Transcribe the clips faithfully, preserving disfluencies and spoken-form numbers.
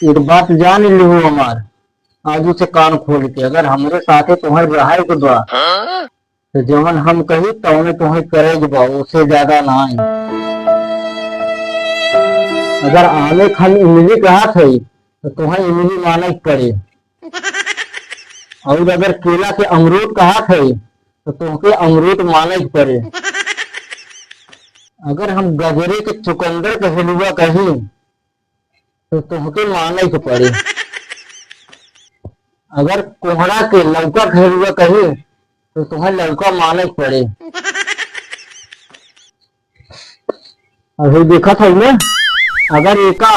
एक बात जान लिहू हमार, आजू से कान खोल के, अगर हमरे साथे तोहर रहे के बा, तो जवन हम कही तवने तोहे करे के बा, ओसे ज्यादा नाई। अगर आमे के हम इमली कहत हई, तो तोहे इमली माने के पड़े। और अगर केला के अमरूद कहत हई, तो तोहके अमरूद माने के पड़े। अगर हम गजरे के चुकंदर के हलुआ कही, तो तोहके माने के पड़े। अगर कोहड़ा के लौका के हलुआ कही, तो तोहे लौका माने के पड़े। अभी देखत हई ना, अगर एका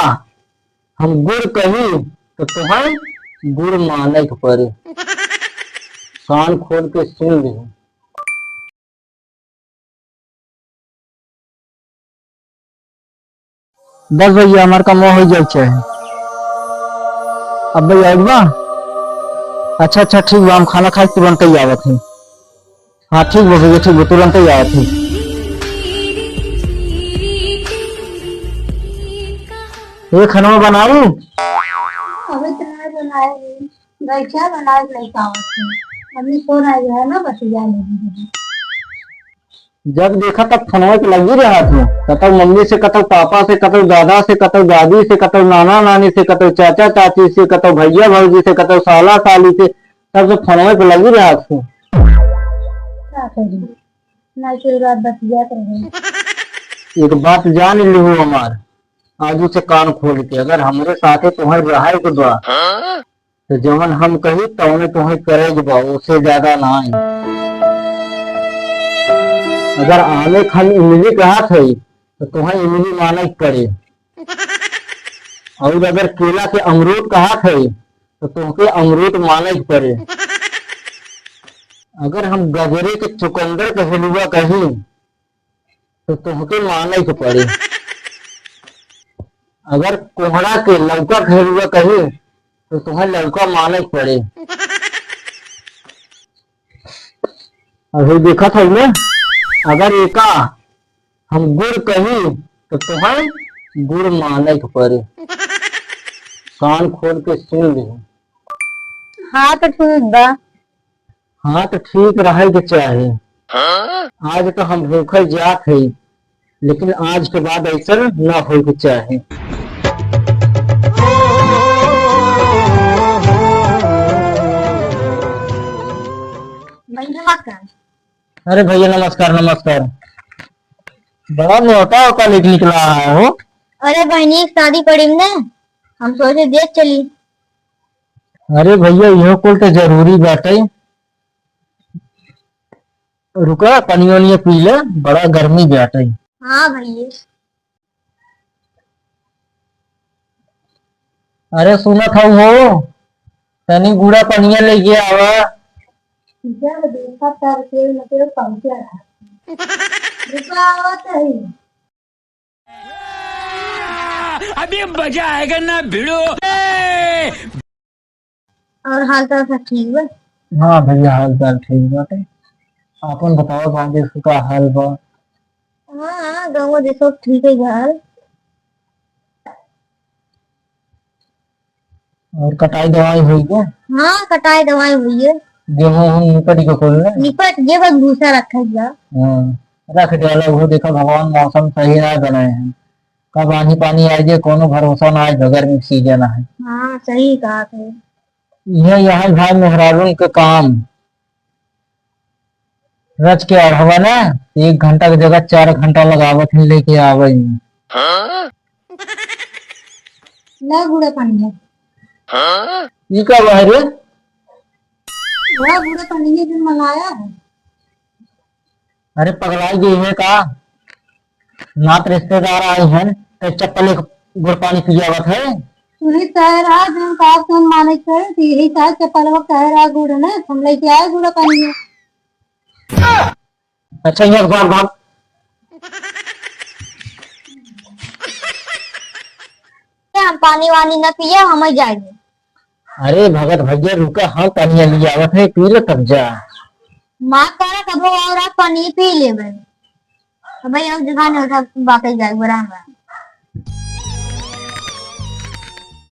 हम गुड़ कही, तो तोहे गुड़ माने के पड़े। कान खोल के सुन लिहू। बस भैया, हमार कमवा हो जाए चाहे। अब भैया आइल बा? अच्छा, अच्छा, ठीक बा, हम खाना खाए के तुरंत ही आवत हई। हाँ, ठीक बा भैया, ठीक बा, तुरंत ही आवत हई। ये खाना बनाऊ? अभी तो नहीं बनाए रे। गैचा बनाए के लइका आवत है। अभी सो रहा है ना, बस जा ले। जब देखा तब फोनवा पे लगी रहत हो, कतौ मम्मी से, कतौ पापा से, कतौ दादा से, कतौ दादी से, कतौ नाना नानी से, कतौ चाचा चाची से, कतौ भैया भौजी से, कतौ साला साली से, सबसे फोनवा पे लगी रहत हो। का करी? ना के रात बतियात रहे। एक बात जान लिहू हमार, आजू से कान खोल के, अगर हमरे साथे तोहर रहे के बा, तो जवन हम कही तवने तोहे करे के बा, ओसे ज्यादा नाई। अगर आमे के हम इमली कहत हई, तो तोहे इमली माने के पड़े। और अगर केला के अमरूद कहत हई, तो तोहके अमरूद माने के पड़े। अगर हम गजरे के चुकंदर के हलुआ कही, तो तोहके माने के पड़े। अगर कोहड़ा के लौका के हलुआ कही, तो तोहे लौका माने के पड़े। अभी देखत हई ना, अगर एका हम गुड़ कही, तो तोहे गुड़ माने के पड़े। कान खोल के सुन लिहू। हाँ, तो ठीक बा। हाँ, तो ठीक रहे के चाही। आज तो हम भूखे जात हई, लेकिन आज के बाद ऐसा ना होए के चाही। भाई, नमस्कार। अरे भैया, नमस्कार, नमस्कार। बड़ा मोटा होता लेके निकला है हो। अरे बहनी, एक शादी पड़ी ने, हम सोचे देख चली। अरे भैया, इहो कुल तो जरूरी बाटे। रुका, पनिया वनिया पी ले, बड़ा गर्मी बाटे। हाँ भैया। अरे सुनत हऊ हो, तनी गुड़ा पनिया लेके आवा। जब देखा तब के मतलब पहुंचा रहा। रुका, आवत है। अभी मजा आएगा ना भिड़ो। और हाल चाल सब ठीक बा? हाँ भैया, हाल चाल ठीक बाटे। आपन बताओ, गाँव देश के का हाल बा? हाँ, हाँ, गाँव देश सब ठीक है हाल। और कटाई दवाई होई गया? हाँ, कटाई दवाई होई है। गेहूं हम निपट के खोल ले। निपट, ये बस भूसा रखा गया। हाँ, रख डाला, वो देखा भगवान मौसम सही ना बनाए हैं। कब आंधी पानी आ जाए, कोनो भरोसा ना है, गर्मी के सीजन है। हाँ, सही कहा थे। यह, यह भाई मेहरारून के काम। रच के अढ़वा ना, एक घंटा के जगह चार घंटा लगावत हैं लेके आवे में। ना गुड़ा पानी है। ई का बा रे? वह गुड़ा पानी है जो मंगाया है। अरे पगलाई गई है का? नात रिश्तेदार आए हैं, तो चप्पल एक गुड़ पानी पियावत है। तू ही कहे रहा, जो हम कहा तुम माने के, तो यही कहा चप्पल वो कहे रहा गुड़ ने, हम लेके आए गुड़ पानी में। अच्छा, यहाँ भाग, भाग। हम पानी वानी न पिया, हम ही जाएंगे। अरे भगत भैया रुका, हम पनिया ले आवत है, पी ले तब जा। माफ करा, कबो और आप पनी पी लेबे। तो भाई, हम जगह नहीं उठा, बाकी जाए, बराबर।